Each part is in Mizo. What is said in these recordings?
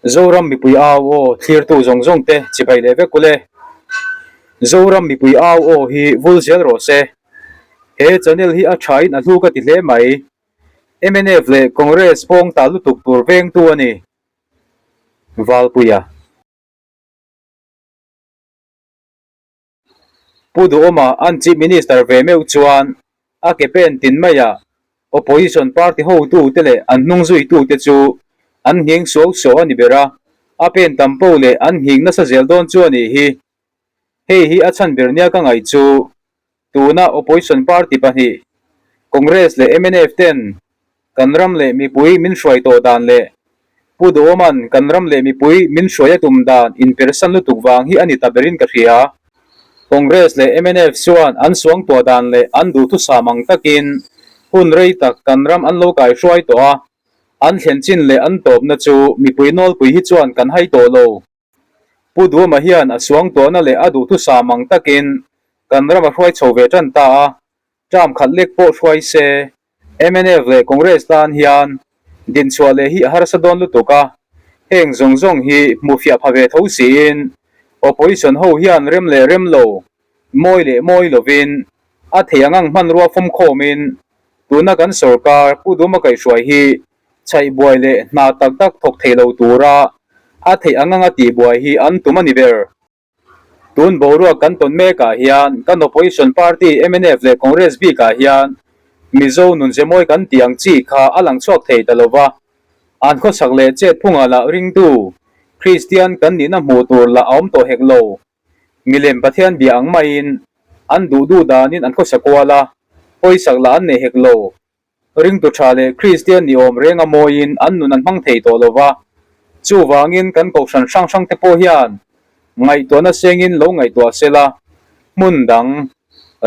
Zoram mipui au aw thlirtu zawng zawng te chibai leh vek ule. Zoram mipui au aw hi vul zel rawh se. He channel hi a thain a hlu ka ti hle mai. Mnf leh Congress pawng ta lutuk tur vengtu a ni. Valpuia. Pu Duhawma an Chief Minister ve meuh chuan a ke pen tin maiah Opposition party hotute leh an hnung zuitute chu an nghing suau suau a ni ber a, a pen tam poh leh an nghing nasa zel dawn chu a nih hi. Hei hi a chhan ber nia ka ngaih chu Tuna opposition party pahnih, Congress leh mnf ten kan ram leh mipui min hruai tawh dan leh Pu Duhawma'n kan ram leh mipui min hruai a tum dan inpersan lutuk vang hi a ni ta berin ka hria. Congress leh mnf chuan an suangtuah dan leh an duhthusam ang takin hun rei tak kan ram an lo kaihruai tawh a, an thlen chin leh an tawpna chu mipui nawlpui hi chuan kan hai tawh lo. Pu Duhawma hian a suangtuahna leh a duhthusam ang takin kan ram a hruai chho ve tan ta a, term khat lek pawh hruai se, mnf leh Congress tan hian dinchhuah leh hi a harsa dawn lutuk a, heng zawng zawng hi hmuhfiah pha ve tho siin opposition ho hian rem leh rem lo, mawi leh mawi lovin a thei ang ang hmanrua fawmkhawmin tuna kan sorkar Pu Duhawma kaihhruai hi Chhaih buai leh hna tak tak thawk thei lo tura a theih ang anga tihbuai hi an tum a ni ber. Tun boruak kan tawn mekah hian kan opposition party mnf leh Congress bikah hian Mizo nunzemawi kan tih ang chi kha a lang chhuak thei ta lova, an khawchhak leh chet phungah lah ringtu Kristian kan nihna hmuh tur lah a awm tawh hek lo. Milem Pathian bia ang maiin an duh duh danin an khawsa kual a, pawisak lah an nei hek lo. Ringtu tha leh Kristian ni awm renga mawiin an nun an hmang thei tawh lo va, chuvangin kan kohhran hrang hrang te pawh hian ngaihtuahna sengin lo ngaihtuah se la, hmun dang,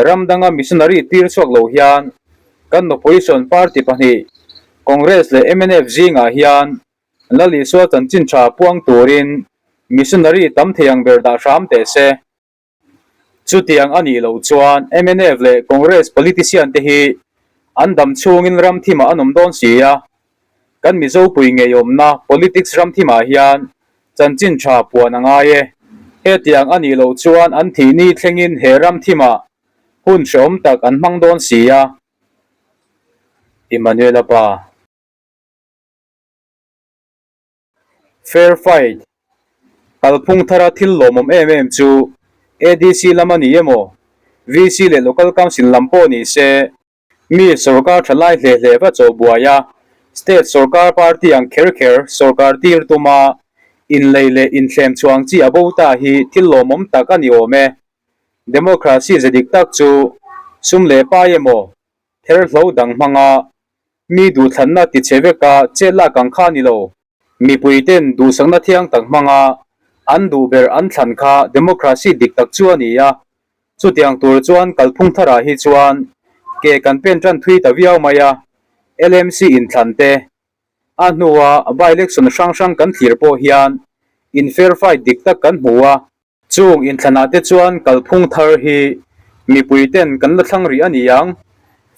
ram danga missionary tir chhuak lo hian kan opposition party pahnih Congress leh mnf zingah hian Lal Isua chanchin tha puang turin missionary tam thei ang ber dah hram teh se. Chutiang a nih loh chuan mnf leh Congress politician te hi an dam chhungin ram thimah an awm dawn si a, kan Mizopui ngeiawmna politics ram thimah hian chanchin tha puan a ngai e. Hetiang a nih loh chuan an thihni thlengin he ram thimah hun hrehawm tak an hmang dawn si a. Emmanuela pa. Fair fight, Kalphung thara thil lawmawm em em chu ADC lam a ni emaw, VC leh Local Council lam pawh ni se, mi sorkar tha lai hle hle va chaw buai a, State sorkar party ang kher kher sorkar tir tuma inlei leh inthlem chhuang chi a bo ta hi thil lawmawm tak a ni awm e. Democracy ze dik tak chu sum leh pai emaw, therhlo dang hmanga Mi duhthlanna ti che veka chet lak ang kha ni lo. Mipuiten duhsakna thiang tak hmanga an duh ber an thlan kha democracy dik tak chu a ni a. Chutiang tur chuan kalphung tharah hi chuan ke kan pen tan thui ta viau mai a, LMC inthlan te, a hnua by-election hrang hrang kan thlir pawh hian in fair fight dik tak kan hmu a. Chung inthlanah te chuan kalphung thar hi mipui ten kan la thlang rih a ni ang,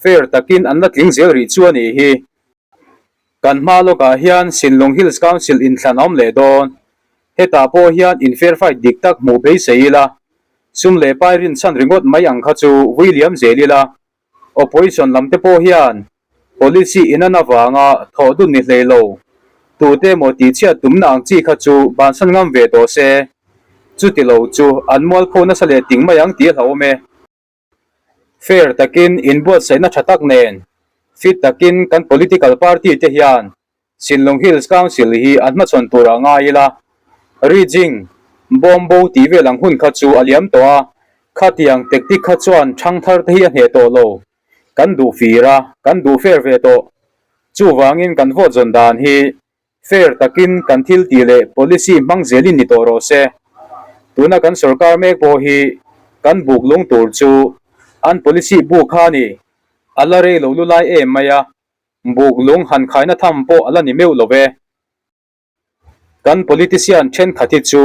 fair takin an la tling zel rih chu a nih hi. Kan hma lawkah hian Sinlung Hills Council inthlan a awm leh dawn. Hetah pawh hian in fair fight dik tak hmuh beisei ila, sum leh pai rinchhan ringawt mai ang kha chu vui liam zel ila. Opposition lam te pawh hian policy inan avanga thawh dun ni hlei lo, tute emaw tihchhiat tumna ang chi kha chu bansan ngam ve tawh se, chuti lo chu an mualpho nasa leh ting mai ang tih a hlauhawm e. Fair takin inbuatsaihna tha tak nen, fit takin kan political party te hian Sinlung Hills Council hi an hmachhawn tur ah ngai ila, Rijing, Bawmbo tih vel ang hun kha chu a liam tawh a, khatiang tactic kha chuan ṭhangthar te hi a hneh tawh lo. Kan duh fir a, kan duh fair ve tawh. Chuvangin kan vote zawn dan hi fair takin kan thil tih leh policy hmang zelin ni tawh rawh se. Tuna kan sorkar mek pawh hi kan buk lung tur chu an policy buk kha a ni. A la rei lo lu lai em mai a, Buk lung han khaina tham pawh a la ni meuh lo ve. Kan politician thenkhat hi chu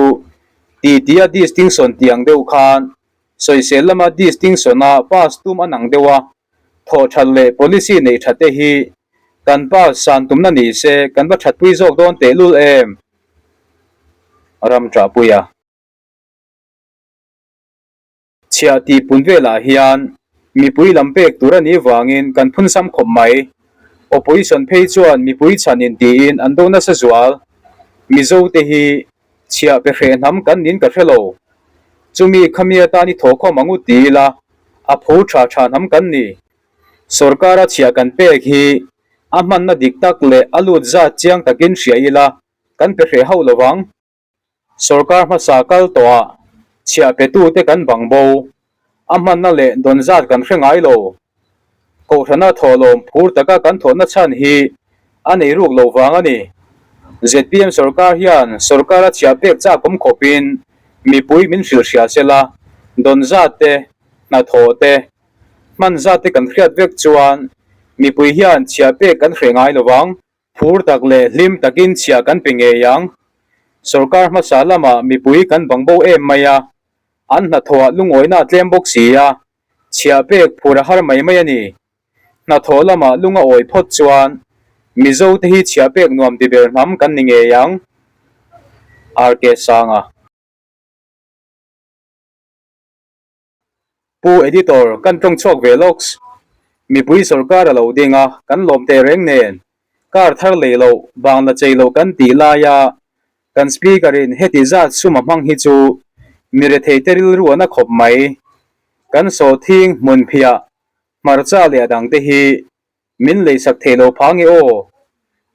titi a distinction tih ang deuh khan sawisel lama distinction-a pass tum an ang deuh a, thawh that leh policy neih that te hi kan pass san tumna ni se kan va thatpui zawk dawn tehlul em? Ram ṭahpui a. Chhiah tih pun velah hian mipui lam pek tur a nih vangin kan phun sam khawp mai. Opposition phei chuan mipui chhan in tiin an do nasa zual. Mizo te hi chhiah pe hreh hnam kan nin ka hre lo. Chumi khami atan i thawhkhawm ang u ti ila a pho tha tha hnam kan ni. Sorkara chhiah kan pek hi a hmanna dik tak leh a lut zat chiang takin hria ila kan pe hreh hauh lovang. Sorkar hmasa kal tawhah chhiah petute kan bang bo, a hmanna leh dawn zat kan hre ngai lo. Kohhrana thawhlawm phur taka kan thawhna chhan hi a nei ruk lo vang a ni. Zpm sorkar hian sorkara chhiah pek chak awm khawpin mipui min hrilh hria sela, dawn zat te, hnathawh te, hman zat te kan hriat vek chuan mipui hian chhiah pek kan hreh ngai lo vang. Phur tak leh hlim takin chhiah kan pe ngei ang. Sorkar hmasa lamah mipui kan bang bo em mai a, an hnathawhah lungawina a tlem bawk si a, chhiah pek phur a har mai mai a ni. Hnathawh lamah lung a awi phawt chuan Mizo te hi chhiah pek nuam ti ber hnam kan ni ngei ang. RK Sanga. Pu Editor, kan tawng chhuak ve lawks. Mipui sorkar a lo ding a, kan lawm teh reng nen. Car thar lei loh, bangla chei loh kan tih laia kan Speaker in heti zat sum a hmang hi chu mi rethei te rilru a na khawp mai. Kan sawhthing hmunphiah, hmarcha leh a dang te hi Min leisak thei lo phang e aw.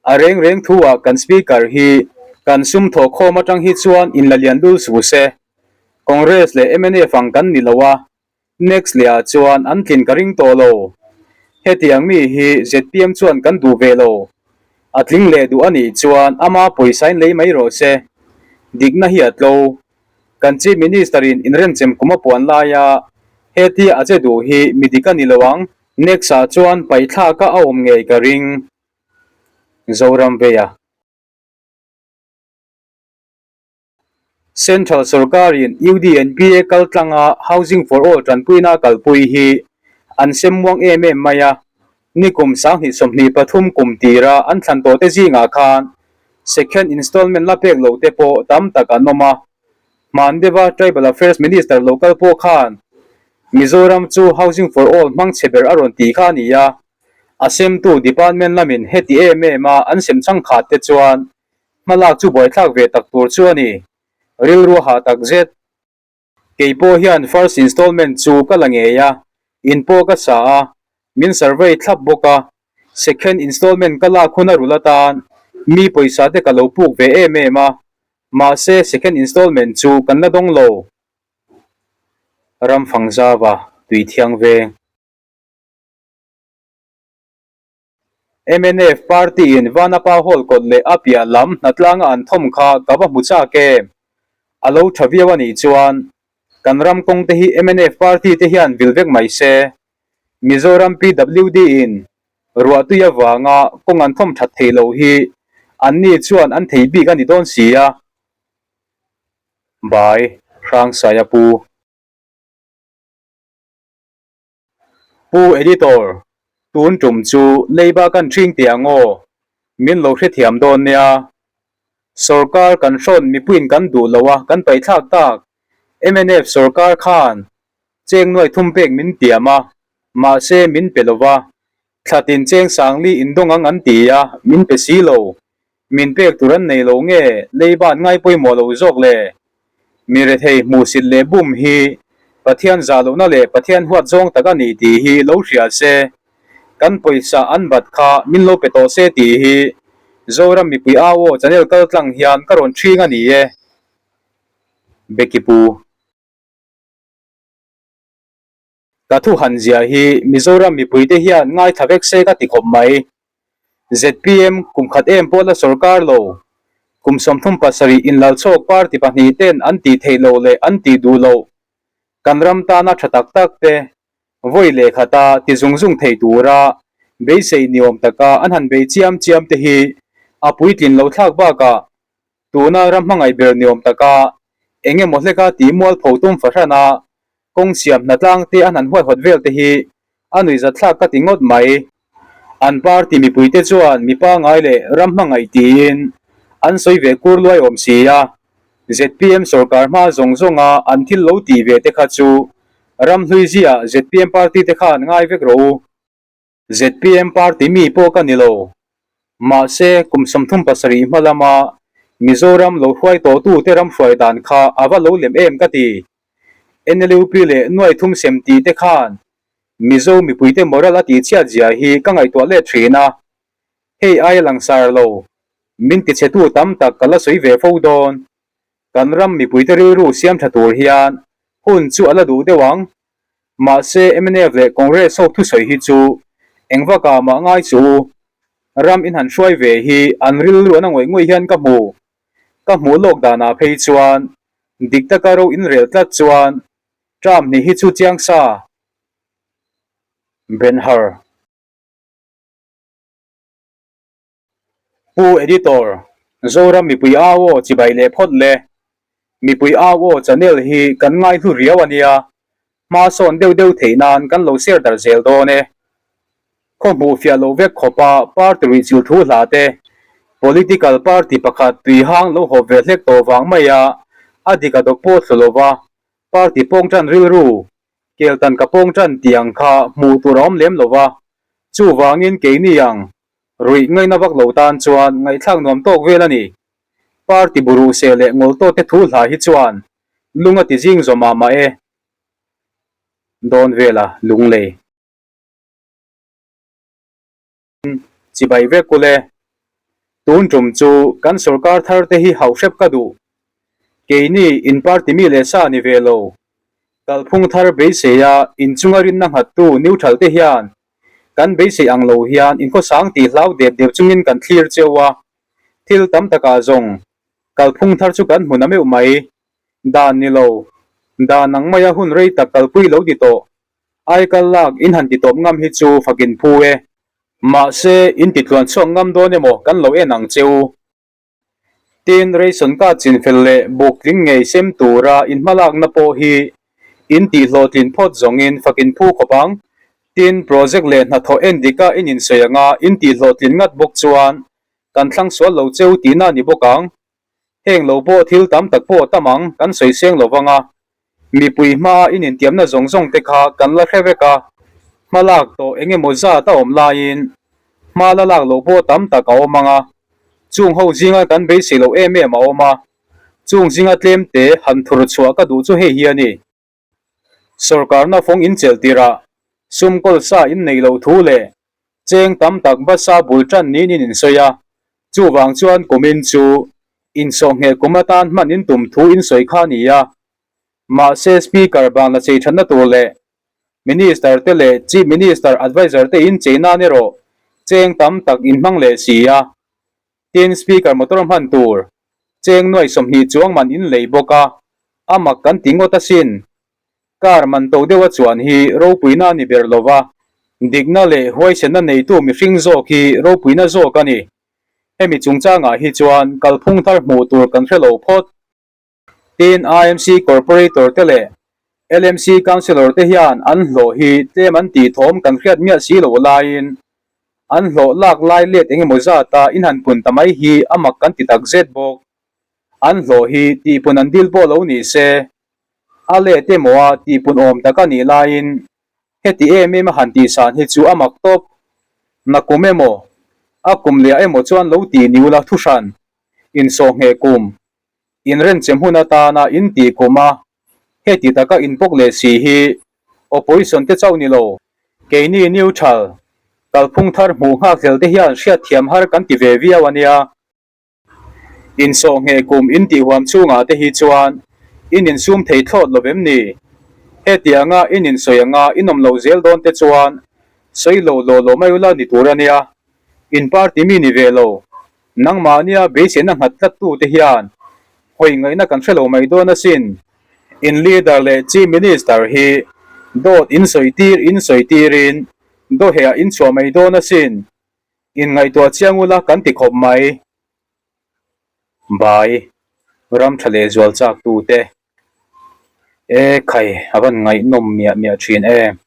A reng reng thu ah kan speaker hi kan sum thawh khawm atang hi chuan in la lian dul su se. Congress leh mnf ang kan ni lo a, next leh ah chuan an tlin ka ring tawh lo. Hetiang mi hi zpm chuan kan duh ve lo. A tling leh duh a nih chuan ama pawisa in lei mai rawh se. Dikna hi a tlo. Kan Chief Minister in inrenchem kum a puan laia hetia a che duh hi mi dik a ni lo ang. Next ah chuan paithlak a awm ngei ka ring Zoram veia. Central sorkarin UDNPA kal tlanga Housing for All tanpuina kalpui hi an sem muang em em mai a, nikum 2023 kum tira an thlan tawhte zingah khan second installment la pek lote pawh tam tak an awm a, hman deuha Tribal Affairs Minister lo kal pawh khan Mizoram chu Housing for All hmang chhe ber a rawn tih kha a ni a, a semtu department lamin heti em em a an sem chhang khat te chuan hmalak chu buaithlak ve tak tur chu a ni. Rilru a hah tak zet. Kei pawh hian first installment chu ka la ngei a, in pawh ka sa a, min survey thlap bawk a, second installment ka lak hun a rul atan mi pawisa te ka lo puk ve em em a, mahse second installment chu kan la dawng lo. Ramfang zava tui thiang veng. Mnf party in Vanapa Hall kawt leh a piah lam hnatlanga an thawm kha ka va hmu chak em? A lo tha viau a nih chuan kan ram kawng te hi mnf party te hian vil vek mai se. Mizoram PWD in ruahtui avanga kawng an thawm that thei lo hi anni chuan an thei bik a ni dawn si a. Bai Hrangsaia Pu. Pu Editor, tun tum chu leiba kan ṭhing teh ang aw, min lo hrethiam dawn nia. Sorkar kan hrawn mipuiin kan duh lo a kan paithlak tak. Mnf sorkar khan cheng nuai thum pek min tiam a, mahse min pe lo va. Thlatin cheng sangli indawng ang an ti a, min pe si lo. Min pek tur an nei lo nge leiba an ngai pawimawh lo zawk le? Mi rethei hmuhsit leh bum hi Pathian zah lohna leh Pathian huat zawng tak a ni tih hi lo hria se, kan pawisa an bat kha min lo pe tawh se tih hi Zoram mipui au aw channel kal tlang hian ka rawn ṭhing a ni e. Becky Pu. Ka thu han zia hi Mizoram mipuite hian ngaithla vek se ka ti khawp mai. Zpm kum khat em pawh la sorkar lo. Kum 37 inlalchhawk party pahnih ten an tih theih loh leh an tih duh loh kan ram tana tha tak tak te vawi leh khata ti zung zung thei tura beisei ni awm taka an han bei chiam chiam te hi a puitlin lo thlak bakah tuna ram hmangaih ber ni awm taka eng emaw hleka tih mualpho tum fahrana Kawng siam hnatlang te an han huaihawt vel te hi a nuihzatthlak ka ti ngawt mai. An party mipuite chuan mi pangai leh ram hmangaih tiin an sawi ve kur luai awm si a. Zpm sorkar hma zawng zawnga an thil lo tih ve te kha chu ramhlui ziah zpm party te khan ngai vek rawh u. Zpm party mi pawh ka ni lo. Mahse, kum 37 hma lama Mizoram lo hruai tawhtute ram hruai dan kha a va lo lem em ka ti. NLUP leh nuai thum sem tih te khan Mizo mipuite moral a tihchhiat zia hi ka ngaihtuah let thin a. Hei aia langsar lo, min tichhetu tam tak ka la sawi ve fo dawn. Kan ram mipuite rilru siam tha tur hian hun chu a la duh deuh ang. Mahse, mnf leh Congress ho thusawi hi chu eng vaka mah ngai chu u. Ram in han hruai ve hi an rilru an a ngawih ngawih hian ka hmu. Ka hmuh lawk danah phei chuan dik taka ro inrel tlat chuan term hnih hi chu chiang sa. Benhur. Pu Editor, Zoram mipui au aw chibai leh phawt le. Mipui au aw channel hi kan ngaihlu riau a nia, hma sawn deuh deuh theih nan kan lo share dar zel dawn e. Khaw hmuh fiah loh vek khawpa party ruihchilh thu hla te, political party pakhat tui hang lo hawp ve hlek tawh vang maia a dik a dawk pawh thlu lova party pawng tan rilru Keltan ka pawng tan tih ang kha hmuh tur a awm lem lo va, chuvangin keini ang ruih ngaihna vak lo tan chuan ngaihthlak nuam tawk vel a ni. Party buruh seh leh ngawl tawt te thu hla hi chuan lung a ti zing zawm mah mah e. Dawn vela lunglei. Chibai vek ule. Tun tum chu kan sorkar thar te hi hauh hrep ka duh. Keini in party mi leh sa ni ve lo. Kalphung thar beisei a inchunga rinna nghattu neutral te hian kan beisei ang lo hian inkhawsang tih hlau dep dep chungin kan thlir cheu a. Thil tam takah zawng kalphung thar chu kan hmu na meuh mai. Dan ni lo. Dan ang maia hun rei tak kalpui lo ti tawh. Aikal lak in han ti tawp ngam hi chu fakin phu e. Mahse, in ti tluan chhuak ngam dawn emaw kan lo en ang che u. Tin, ration card chinfel leh buk tling ngei sem tura in hmalakna pawh hi in tih hlawhtlin phawt zawngin fakin phu khawp ang. Tin, project leh hnathawh en dika in insawi anga in tih hlawhtlin ngat bawk chuan kan thlang sual lo che u tihna a ni bawk ang. Heng lo pawh thil tam tak pawh tam ang kan sawi seng lo vang a, mipui hmaa in intiamna zawng zawng te kha kan la hre vek a, hma lak tawh eng emaw zat a awm laiin hma la lak loh pawh tam tak a awm ang a, chung ho zinga kan beisei loh em em a awm a, chung zinga tlem te han thur chhuah ka duh chu hei hi a ni. Sorkarna fawng inchelh tirah sum kawl sa in neih loh thu leh cheng tam tak basa bul tan niin in insawi a, chuvang chuan kumin chu insawhngheh kum atan hman in tum thu in sawi kha a ni a. Mahse Speaker bangla chei thatna tur leh Minister te leh Chief Minister Adviser te in chei nan erawh cheng tam tak in hmang leh si a. Tin, Speaker motor hman tur cheng nuai 20 chuang man in lei bawk a, a mak kan ti ngawt asin. Car man to deuha chuan hi ropuina a ni ber lo va, dikna leh huaisenna neitu mihring zawk hi ropuina zawk a ni. Hemi chungchangah hi chuan kalphung thar hmuh tur kan hre lo phawt. Tin, IMC Corporator te leh LMC Councillor te hian an hlawh hi tlem an tih thawm kan hriat miah si lo laiin an hlawh lak lai let eng emaw zata in han pun ta mai hi a mak kan ti tak zet bawk. An hlawh hi tihpun an dil pawh lo ni se, a let emaw a tihpun awm tak a nih laiin heti em em a han tihsan hi chu a mak tawp. Nakum emaw, a kum leh ah emaw chuan lo tih ni ula thuhran, insawhngheh kum Inrenchem hun atana in tih kum a, heti taka in bawk leh si hi opposition te chauh ni lo, keini neutral, kalphung thar hmuh nghakhlel te hian hriatthiam har kan ti ve viau a nia. Insawhngheh kum in tih huam chhungah te hi chuan in insum thei thlawt lo vem ni? Hetianga in insawi anga in awm loh zel dawn te chuan sawi lo law law mai ula ni tur a nia. In party mi ni ve lo, Nangmahnia beiseina nghat tlattute hian hawi ngaihna kan hre lo mai dawn asin. In leader leh Chief Minister hi dawt in sawi tir in sawi tirin dawheh ah in chhuah mai dawn asin. In ngaihtuah chiang ula kan ti khawp mai. Bai, ram tha leh zual chak tute. E khai, a van ngaihnawm miah miah thin em.